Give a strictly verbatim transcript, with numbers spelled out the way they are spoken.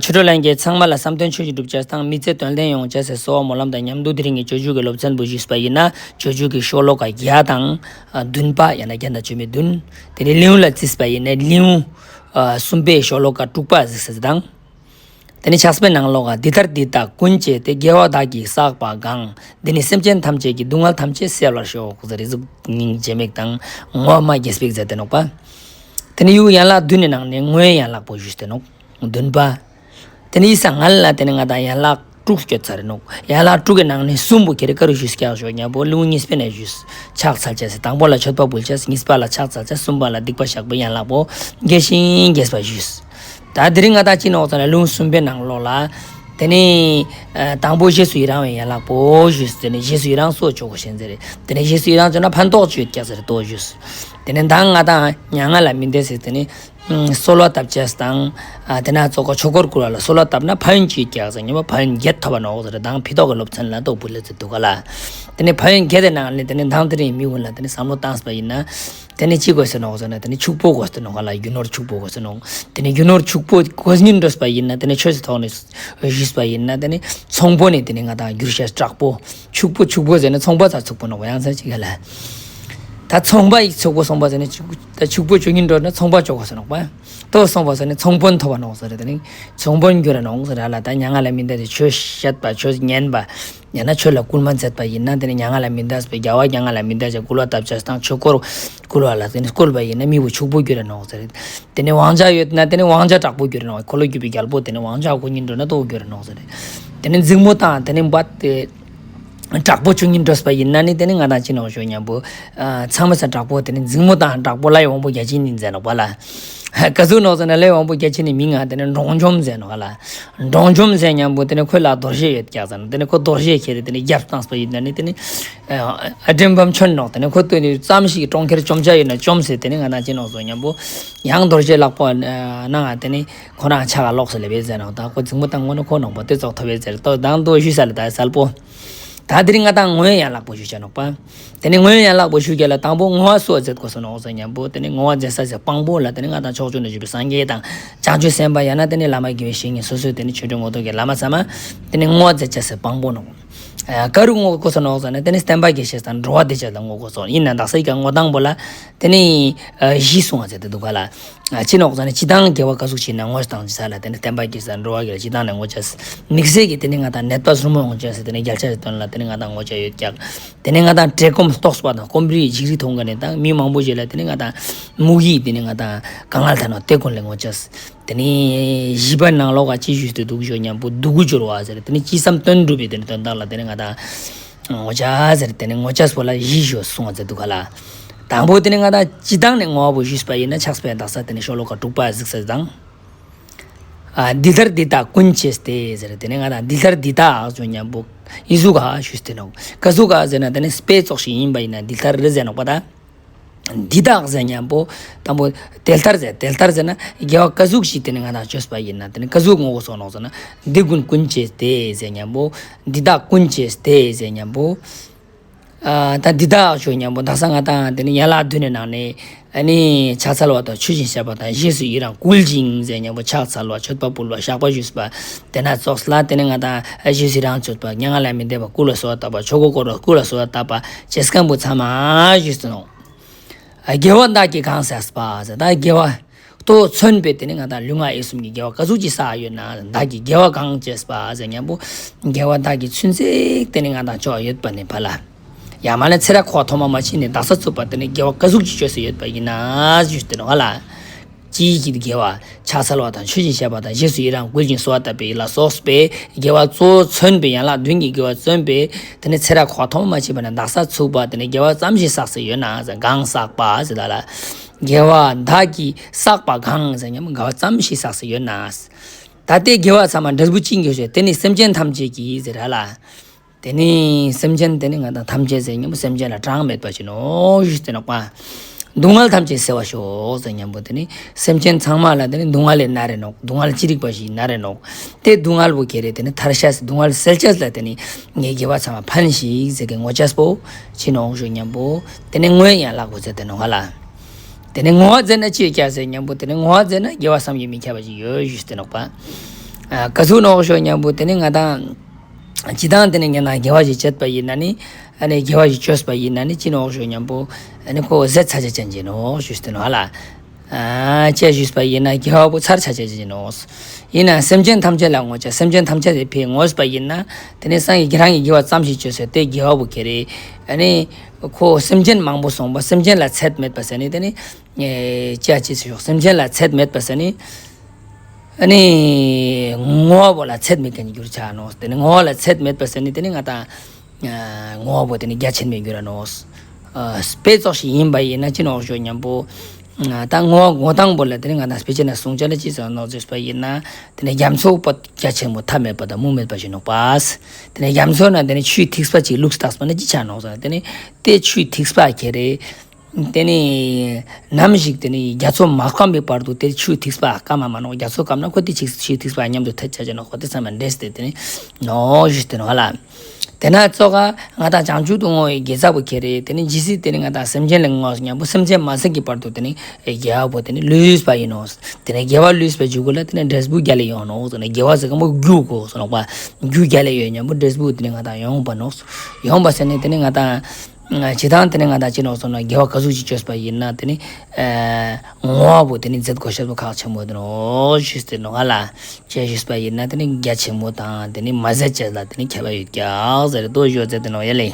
ཆོས་གྲོགས་ལྷན་རྒྱས་ཚང་མ་ལ་བསམ་དོན་ཆོས་ཀྱི་སྒྲུབ་ཅེས་དང་མི་ཚེ་དོན་ལྡན་ཡོང་ཅེས་སི་གསོལ་བ་སྨོན་ལམ་དང་མཉམ་དུ་དེ་རིང་གི་སྤྱོད་འཇུག་གི་སློབ་ཚན་པོ་ཞུས་པ་ཡིན་ན་སྤྱོད་འཇུག་གི་ཤོ་ལོ་ཀ་བརྒྱ་དང་བདུན་པ་ཡང་ན་བརྒྱ་དང་བཅུ་མེད་བདུན། དེ་ནས་ལེའུ་ལ་བརྩིས་པ་ཡིན་ན་ལེའུ་གསུམ་པའི་ཤོ་ལོ་ཀ་དྲུག་པ་གཟིགས་ས་དང་། དེ་ནས་ཕྱག་དཔེའི་ནང་ལོགས་ཀ་འདི་ལྟར་འདི་དག་ཀུན་བྱས་ཏེ། དགེ་བ་བདག་གིས་བསགས་པ་གང་། འདི་ནི་སེམས་ཅན་ཐམས་ཅད་ཀྱི། སྡུག་བསྔལ་ཐམས་ཅད་སེལ་བར་ཤོག་ཟེར་རེ་ཟུག་སྙིང་རྗེ་མོ་དང་ངོ་མ་དགྱེས་པའི་མཛད་དེ་ནོག་པ། དེ་ནས་ཡང་ཡན་ལག་བདུན་ནི་ནང་ནས་ངོ་བོའི་ཡན་ལག་པོ་ཞུས་ཏེ་ནོག་བདུན་པ། དེ་ནས་ཡིན་ས་ང་ལ་དེ་ནས་ང་དང་ཡན་ལག་དྲུག་སྐྱོད་ཚར་ནོག་ཡན་ལག་དྲུག་གི་ནང་ནས་གསུམ་པོ་ཁྱེར་ཀ་རུ་ཞུས་ཀྱག་ཞོག་སྙམ་པོ་ལེའུ་གཉིས་པའི་ནས་ཞུས། ཕྱག་འཚལ་ཅེས་སི་དང་པོ་ལ་མཆོད་པ་འབུལ་ཅེས། གཉིས་པ་ལ་ཕྱག་འཚལ་ཅེས། གསུམ་པ་ལ་སྡིག་པ་བཤགས་པའི་ཡན་ལག་པོ་རྒྱས་ཤིང་རྒྱས་པ་ཞུས། ད་དེ་རིང་ང་དང་ཅི་ནོག་ཟེར་ན་ལེའུ་གསུམ་པའི་ནང་ལོགས་ལ། དེ་ནས་ཨ་དང་པོ་རྗེས་སུ་ཡི་རང་བའི་ཡན་ལག་པོ་ཞུས། དེ་ནས་རྗེས་སུ་ཡི་རང་སོགས་ཆོས་གོས་ཞེས་ཟེར། དེ་ནས་རྗེས་སུ་ཡི་རང་ཅོ་ན་ཕན་ཐོགས་ཅི་ཡོད་ཀྱག་ཟེར་ཏོ་ཞུས། དེ་ནས་མདང་ང་དང་མྱ་ངན་ལས་མི་འདའ་ཟེར་དེ་ནས་གསོལ་བ་བཏབ་ཅེས་དང་། ཨ་དེ་ན་ཙོགས་ཀ་ཆོས་གོས་བསྐུར་བ་ལ་གསོལ་བ་བཏབ་ན་ཕན་ཡོན་ཅི་ཡོད་ཀྱག་ཟེར་ཉམ་པོ་ཕན་ཡོན་བརྒྱད་ཐོབ་པ་ནོག་ཟེར་མདང་ཕི་ཏོག་གི་སློབ་ཚན་ལ་ཏོག་བུ་ལེ་ཟེར་འདུག་ག་ལ། དེ་ནས་ཕན་ཡོན་བརྒྱད་དེ་ནང་ནས་དེ་ནས་མདང་དེ་རིང་མི་ཀུན་ལ་དེ་ནས་བསམ་བློ་བཏངས་པ་ཡིན་ན། དེ་ནས་ཅི་གོས་ཟེར་ནོག་ཟེར་ན་དེ་ནས་ཕྱུག་པོ་གོས་ཏེ་ནོག་ག་ལ། རྒྱུ་ནོར་ཕྱུག་པོ་གོས་ཏེ་ནོག་དེ་ནས་རྒྱུ་ནོར་ཕྱུག་པོ་གོས་སྙིང་འདོད་པ་ཡིན་ན་དེ་ནས་ཆོས་སི་ཐོག་ནས་ཞུས་པ་ཡིན་ན་དེ་ནས་ཚོང་པོ་ནས་དེ་ནས་ང་དང་འགྱུར་ཤེས་དྲག་པོ། ཕྱུག་པོ་ཕྱུག་པོ་ཟེར་ན་ཚོང་པ་ཚ་ཕྱུག་པོ་ནོག་ཡང་ཚ་ཅིག་ག་ལ། ད་ཚོང་པ་ཡི་ཕྱུག་པོ་སོང་པ་ཟེར་ན་ཕྱུག་པོ་ཕྱུག་པོ་ཅོ་སྙིང་འདོད་ན་ཚོང་པ་ཅོ་གོས་ཏེ་ནོག་པ། ཏོ་སོང་པ་ཟེར་ན་ཚོང་དཔོན་ཐོབ་པ་ནོག་ཟེར་དེ་ནས་ཚོང་དཔོན་འགྱུར་ར་ནོག་ཟེར་ར་ལ། ད་མྱ་ངན་ལས་མི་འདའ་ཏེ་ཆོས་བཤད་པ་ཆོས་ཉན་པ། ཡང་ན་ཆོས་ལ་སྐུལ་མ་མཛད་པ་ཡིན་ན་དེ་ནས་མྱ་ངན་ལས་མི་འདའ་བའི་རྒྱལ་བ་མྱ་ངན་ལས་མི་འདའ་ཅེས་སྐུལ་བ་བཏབ་ཅེས་དང་ཆོས་སྐོར་སྐུལ་བ་ལ་དེ་ནས་སྐུལ་བ་ཡིན་ན་མི་བོ་ཕྱུག་པོ་འགྱུར་ར་ནོག་ཟེར། དེ་ནས་དབང་ཆ་ཡོད་ན་དེ་ནས་དབང་ཆ་དྲག་པོ་འགྱུར་ར་ནོག་འཁོར་ལོས་སྒྱུར་བའི་རྒྱལ་པོ་དེ་ནས་དབང་ཆ་གོས་སྙིང་འདོད་ན་ཏོ་འགྱུར་ར་ནོག་ཟེར། དེ་ནས་འཛིང་མོ་དང་དེ་ནས་འབད་དེ་དྲག་པོ་ཅོ་སྙིང་འདོད་པ་ཡིན་ན་ནི་དེ་ནས་ང་དང་ཅི་ནོག་ཞུ་ཉམ་པོ། ཨ་ཚང་མ་ས་དྲག་པོ་དེ་ནས་འཛིང་མོ་དང་དྲག་པོ་ལྷའི་དབང་པོ་བརྒྱ་བྱིན་ནི་མཛད་ནོག་པ་ལ། ཀ་ཟུག་ནོག་ཟེར་ན་ལྷའི་དབང་པོ་བརྒྱ་བྱིན་ནི་མིང་ང་དེ་ནས་འབྲོང་འཇོམས་ཟེར་ནོག་ག་ལ། འབྲོང་འཇོམས་ཟེར་ཉམ་པོ་དེ་ནས་ཁོ་ལ་རྡོ་རྗེ་ཡོད་ཀྱག་ཟེར་ནོག་དེ་ནས་ཁོ་རྡོ་རྗེ་ཁྱེར་དེ་ནས་རྒྱབ་བཏངས་པ་ཡིན་ན་ནི་དེ་ནས་ཨ་དྲན་པ་མཆོད་ནོག་དེ་ནས་ཁོ་དེ་ནས་ཙམ་ཞིག་གྲོང་ཁྱེར་བཅོམ་བྱ་ཡོད་ན་བཅོམ་ཟེར། དེ་ནས་ང་དང་ཅི་ནོག་ཟེར་ཉམ་པོ་ཡང་རྡོ་རྗེ་ལག་པ་ནང་ང་དེ་ནས་ཁོ་རང་ཕྱག་ག་ལོག་ཟེར་ལེ་བས་ཟེར་ནོག་ད་ཁོ་འཛིང་མོ་དང་ངོ་ནོག་ཁོ་ནོག་པ་དེ་ཙོགས་ཐོབ་བས་ཟེར་ཏོ་དང་དོ་ཞུས་ས་ལ་ད་གསལ་པོ། ད་དེ་རིང་ང་དང་ངོ་བོའི་ཡན་ལག་པོ་ཞུ་ཆ་ནོག་པ། དེ་ནས་ངོ་བོའི་ཡན་ལག་པོ་ཞུ་རྒྱུ་ལ་དང་པོ་བསྔོ་བ་སུ་ལ་མཛད་དགོས་སོ་ནོག་ཟེར་ཉམ་པོ་དེ་ནས་བསྔོ་བ་མཛད་ས་ཟེར་དཔང་པོ་ལ་དེ་ནས་ང་དང་ཕྱོགས་བཅུ་ན་བཞུགས་པའི་སངས་རྒྱས་དང་བྱང་ཆུབ་སེམས་དཔའ་ཡང་ན་དེ་ནས་བླ་མ་དགེ་བའི་བཤེས་གཉེན་སོ་སོའི་དེ་ནས་ཆོས་སྒྲོན་ངོ་ཐོག་གི་བླ་མ་ཚང་མ་དེ་ནས་བསྔོ་བ་མཛད་ཆ་ཟེར་དཔང་པོ་ནོག་ཨ་ཀ་རུ་བསྔོ་དགོས་སོ་ནོག་ཟེར་ན་དེ་ནས་བསྟན་པ་རྒྱས་ཆ་དང་འགྲོ་བ་བདེ་ཆ་ལ་བསྔོ་དགོས་སོ། ཡིན་ན་དག་ས་ཡི་ག་བསྔོ་སྟངས་པོ་ལ་དེ་ནས་ཨ་བཞི་གསུངས་པ་མཛད་དེ་འདུག་ག་ལ། ཨ་ཅི་ནོག་ཟེར་ན་སྤྱིར་བཏང་དགེ་བ་ཀ་ཟུག་ཅིག་ན་བསྔོ་སྟངས་ཅི་ས་ལ་དེ་ནས་བསྟན་པ་རྒྱས་ས་འགྲོ་བ་རྒྱལ་སྤྱིར་བཏང་ནས་བསྔོ་ཆ་ཟེར། དམིགས་བསལ་གྱི་དེ་ནས་ང་དང་ནད་པ་ཟུར་མོ་བསྔོ་ཆ་ཟེར་དེ་ནས་རྒྱལ་ཆ་ཟེར་དོན་ལ་དེ་ནས་ང་དང་བསྔོ་ཆ་ཡོད་ཀྱག་དེ་ནས་ང་དང་བཀྲེས་སྐོམ་ལྟོགས་པ་དང་སྐོམ་རིགས་འཇིགས་རིགས་མཐོང་མཁན་ནི་དང་མི་མང་པོ་ཞིག་ལ་དེ་ནས་ང་དང་མུ་གེ་དེ་ནས་ང་དང་དཀའ་ངལ་ཐ་ནོག་དེ་ཀུན་ལ་བསྔོ་ཆ་ཟེར། དེ་ནས་བཞི་པ་ནང་ལོགས་ཀ་ཅི་ཞུས་ཏེ་འདུག་ཞུ་ཉམ་པོ་སྡུག་ཀུན་སྦྱོར་བ་ཟེར་དེ་ནས་ཅི་བསམ་དོན་འགྲུབ་པའི་དེ་ནས་དོན་དག་ལ་དེ་ནས་ང་དང་བསྔོ་ཆ་ཟེར། དེ་ནས་བསྔོ་ཆ་པོ་ལ་བཞི་ཞུ་གསུངས་པ་མཛད་འདུག་ག་ལ། དང་པོ་དེ་ནས་ང་དང་སྤྱིར་བཏང་ནས་བསྔོ་བ་པོ་ཞུས་པ་ཡིན་ན་ཕྱག་དཔེ་དག་ས་དེ་ནས་ཤོ་ལོ་ཀ་དྲུག་པ་གཟིགས་ས་དང་། ཨ་འདི་ལྟར་འདི་དག་ཀུན་བྱས་ཏེ་ཟེར། དེ་ནས་ང་དང་འདི་ལྟར་འདི་དག་ཞུ་ཉམ་པོ་ཡི་ཟུག་ག་ཞུས་ཏེ་ནོག་ཀ་ཟུག་ག་ཟེར་ན་དེ་ནས་དཔེ་ཙོགས་ཤིག་ཡིན་པ་ཡིན་ན་འདི་ལྟར་རེ་ཟེར་ནོག་པ་ད། འདི་དག་ཟེར་ཉམ་པོ་དང་པོ་དེ་ལྟར་ཟེར། དེ་ལྟར་ཟེར་ན་དགེ་བ་ཀ་ཟུག་ཞིག་དེ་ནས་ང་དང་བཅོས་པ་ཡིན་ན་དེ་ནས་ཀ་ཟུག་བསྔོ་དགོས་སོ་ནོག་ཟེར་ན་འདི་ཀུན་ཀུན་བྱས་ཏེ་ཟེར་ཉམ་པོ་འདི་དག་ཀུན་བྱས་ཏེ་ཟེར་ཉམ་པོ། ཨ་ད་འདི་དག་ཞུ་ཉམ་པོ་དག་ས་ང་དང་དེ་ནས་ཡན་ལག་བདུན་ནི་ནང་ནས་ཨ་ནི་ཕྱག་འཚལ་བ་དང་མཆོད་ཅིང་བཤགས་པ་དང་རྗེས་སུ་ཡི་རང་བསྐུལ་ཞིང་ཟེར་ཉམ་པོ་ཕྱག་འཚལ་བ་མཆོད་པ་ཕུལ་བ་བཤགས་པ་ཞུས་པ་དེ་ན་ཙོགས་ལ་དེ་ནས་ང་དང་རྗེས་སུ་ཡི་རང་བཅོས་པ་མྱ་ངན་ལས་མི་འདའ་བ་བསྐུལ་བ་གསོལ་བ་བཏབ་པ་ཆོས་གོས་བསྐོར་བ་བསྐུལ་བ་གསོལ་བ་བཏབ་པ་ཅེས་ཁན་པོ་ཚང་མ་ཞུས་ཏེ་ནོག་དགེ་བ་བདག་གིས་གང་བསགས་པ་ཟེར། ད་དགེ་བ་ལྟོ་མཚོན་པའི་དེ་ནས་ང་དང་ལུས་ངག་ཡིད་གསུམ་གྱི་དགེ་བ་ཀ་ཟུག་ཅིག་བསགས་ཡོད་ན་བདག་གིས་དགེ་བ་གང་བྱས་པ་ཟེར་ཉམ་པོ་དགེ་བ་བདག་གིས་ཚུན་ཚོད་དེ་ནས་ང་དང་བཅོ་ཡོད་པ་ནས་ཕར་ལ། ཡང་མ་ན་ཚེ་རབས་འཁོར་བ་ཐོག་མ་མ་མཆིས་ནས་དག་ས་ཚུག་པ་དེ་ནས་དགེ་བ་ཀ་ཟུག་ཅིག་བཅོས་ཏེ་ཡོད་པ་ཡིན་ན་ཞུས་ཏེ་ནོག་ག་ལ། ཅི་ཡི་གི་དགེ་བ་ཕྱག་འཚལ་བ་དང་མཆོད་ཅིང་བཤགས་པ་དང་རྗེས་སུ་ཡི་རང་བསྐུལ་ཞིང་གསོལ་བ་བཏབ་པའི་ལ་སོགས་པའི་དགེ་བ་གཙོ་བོ་མཚོན་པའི་ཡན་ལག་བདུན་གྱི་དགེ་བ་མཚོན་པའི་དེ་ནས་ཚེ་རབས་འཁོར་བ་ཐོག་མ་མ་མཆིས་པ་ནས་དག་ས་ཚུག་པ་དེ་ནས་དགེ་བ་ཙམ་ཞིག་བསགས་ཏེ་ཡོད་ན་ཟེར། གང་བསགས་པ་ཟེར་ད་ལ། དགེ་བ་བདག་གིས་བསགས་པ་གང་ཟེར་ཉམ་པོ་དགེ་བ་ཙམ་ཞིག་བསགས་ཏེ་ཡོད་ན། ད་དེ་དགེ་བ་ཚང་མ་འབྲས་བུ་ཅི་ཡིན་ཞུ་དེ་ནི་སེམས་ཅན་ཐམས་ཅད་ཀྱི་ཟེར་ར་ལ། དེ་ནི་སེམས་ཅན་དེ་ནི་ང་དང་ཐམས་ཅད་ཟེར་ཉམ་པོ་སེམས་ཅན་ལ་གྲངས་མེད་པ་ཞིག་ནོག་ཞུས་ཏེ་ནོག་པ། སྡུག་བསྔལ་ཐམས་ཅད་སེལ་བར་ཤོག་ཟེར་ཉམ་པོ་དེ་ནི་སེམས་ཅན་ཚང་མ་ལ་དེ་ནི་སྡུག་བསྔལ་ལས་མནར་རེ་ནོག་སྡུག་བསྔལ་ཅི་རིགས་པ་ཞིག་མནར་རེ་ནོག་དེ་སྡུག་བསྔལ་བོ་ཁྱེར་རེ་དེ་ནི་ཐར་ཤེས་སྡུག་བསྔལ་སེལ་ཅེས་ལ་དེ་ནི་ངའི་དགེ་བ་ཚང་མ་ཕན་ཞིག་ཟེར་གི་བསྔོ་ཅེས་པོ་ཅི་ནོག་ཞུ་ཉམ་པོ་དེ་ནི་བསྔོ་བའི་ཡན་ལག་པོ་ཟེར་ཏེ་ནོག་ག་ལ། དེ་ནས་བསྔོ་བ་མཛད་ན་ཅི་ཡོད་ཀྱག་ཟེར་ཉམ་པོ་དེ་ནས་བསྔོ་བ་མཛད་ན་དགེ་བ་བསམ་གྱིས་མི་ཁྱབ་པ་ཞིག་ཡོད་ཞུས་ཏེ་ནོག་པ། ཨ་ག་ཟུག་ནོག་ཞུ་ཉམ་པོ་དེ་ནི་ང་དང་ཅི་དང་དེ་ནི་ང་དང་དགེ་བ་ཞིག་བྱེད་པ་ཡིན་ན་ནི། ཨ་ནི་དགེ་བ་ཞིག་བཅོས་པ་ཡིན་ན་ནི་ཅི་ནོག་ཞུ་ཉམ་པོ། ཨ་ནི་ཁོ་ཟད་ཚ་ཆ་ཅན་ཅིག་ནོག་ཞུས་ཏེ་ནོག་ལེ། ཨ་ཅི་ཞུས་པ་ཡིན་ན་དགེ་བ་པོ་ཚར་ཆ་ཅན་ཅིག་ནོག། ཡིན་ན་སེམས་ཅན་ཐམས་ཅད་ལ་བསྔོ་བྱ། སེམས་ཅན་ཐམས་ཅད་དེ་ཕི་བསྔོས་པ་ཡིན་ན། དེ་ནི་སངས་རྒྱས་རང་གི་དགེ་བ་ཙམ་ཞིག་བཅོས་ཟེར་དེ་དགེ་བ་པོ་ཁྱེར་རེ། ཨ་ནི་ཁོ་སེམས་ཅན་མང་པོ་སོང་པ། སེམས་ཅན་ལ་ཚད་མེད་པ་ཟེར་ནི་དེ་ནི། ཨེ་ཅི་ཅི་ཞུ་ཞོག་སེམས་ཅན་ལ་ཚད་མེད་པ་ཟེར་ནི། ཨ་ནི་བསྔོ་བ་པོ་ལ་ཚད་མེད་མཁན་གྱུར་ཆ་ནོག། དེ་ནི་བསྔོ་བ་ལ་ཚད་མེད་པ་ཟེར་ནི་དེ་ནི་ང་དང་ཨ་བསྔོ་བ་པོ་དེ་ནི་རྒྱ་ཆེན་མོ་གྱུར་ར་ནོག། ཨ་དཔེ་ཙོགས་ཤིག་ཡིན་པ་ཡིན་ན་ཅི་ནོག་ཞུ་ཉམ་པོ། ཨ་ད་བསྔོ་བ་བསྔོ་སྟངས་པོ་ལ་དེ་ནི་ང་དང་དཔེ་ཆ་ན་གསུང་ཆ་ལ་ཅི་ཟེར་ནོག་ཟེར་པ་ཡིན་ན། དེ་ནི་རྒྱ་མཚོ་པོ་རྒྱ་ཆེན་མོ་མཐའ་མེད་པ་དང་མུ་མེད་པ་ཞིག་ནོག་པ། དེ་ནི་རྒྱ་མཚོ་ན་དེ་ནི་ཆུའི་ཐིགས་པ་ཅིག་ལུགས་བཏགས་པ་ན་ཅི་ཆ་ནོག་ཟེར། དེ་ནི་དེ་ཆུའི་ཐིགས་པ་ཁྱེར་རེ། དེ་ནི་ནམ་ཞིག་དེ་ནི་རྒྱ་མཚོ་མ་སྐམ་པའི་བར་དུ་དེ་ཆུའི་ཐིགས་པ་སྐམ་མ་མ་ནོག། རྒྱ་མཚོ་སྐམ་ན་ཁོ་དེ་ཆུའི་ཐིགས་པ་མཉམ་དུ་ཐལ་ཆ་ཅེས་ནོག། ཁོ་དེ་ཚང་མ་འདྲེས་ཏེ་དེ་ནི་ནོག་ཞུས་ཏེ་ནོག་ལེ། དེ་ན་ཙོགས་ང་དང་བྱང་ཆུབ་ཏུ་བསྔོ་བའི་དགེ་རྩ་པོ་ཁྱེར་རེ། དེ་ནི་ཇི་སྲིད་དེ་ནི་ང་དང་སེམས་ཅན་ལ་བསྔོ་ཉམ་པོ་སེམས་ཅན་མ་ཟད་ཀྱི་བར་དུ་དེ་ནི་དགེ་བ་པོ་དེ་ནི་ལུས་པ་ཡིན་ནོག། དེ་ནི་དགེ་བ་ལུས་པའི་མཇུག་གུ་ལ་དེ་ནི་འབྲས་བུ་རྒྱལ་ལ་ཡོང་ནོག། དེ་ནི་དགེ་བ་ཟེར་མཁན་པོ་རྒྱུ་གོ་ཟེར་ནོག་པ། རྒྱུ་རྒྱལ་ལ་ཡོད་ཉམ་པོ་འབྲས་བུ་དེ་ནི་ང་དང་ཡོང་པ་ནོག། ཡོང་པ་ཟེར་ནི་དེ་ནི་ང་དང་ཅི་དང་དེ་ནི་ང་དང་ཅི་ནོག་ཟེར་ན་དགེ་བ་ག་ཟུག་ཅིག་བཅོས་པ་ཡིན་ན་དེ་ནི་ཨ་བསྔོ་བ་པོ་དེ་ནི་མཛད་དགོས་ཤེས་པོ་ཁག་ཆེན་མོ་དེ་ནོག་ཞུས་ཏེ་ནོག་ལེ། ཅི་ཞུས་པ་ཡིན་ན་དེ་ནི་རྒྱ་ཆེན་མོ་དང་དེ་ནི་མ་ཟད་ཅེས་ལ་དེ་ནི་ཁྱད་པར་ཡོད་ཀྱག་ཟེར་དོ་ཞུ་ཟེར་ཏེ་ནོག་ཡ་ལེ།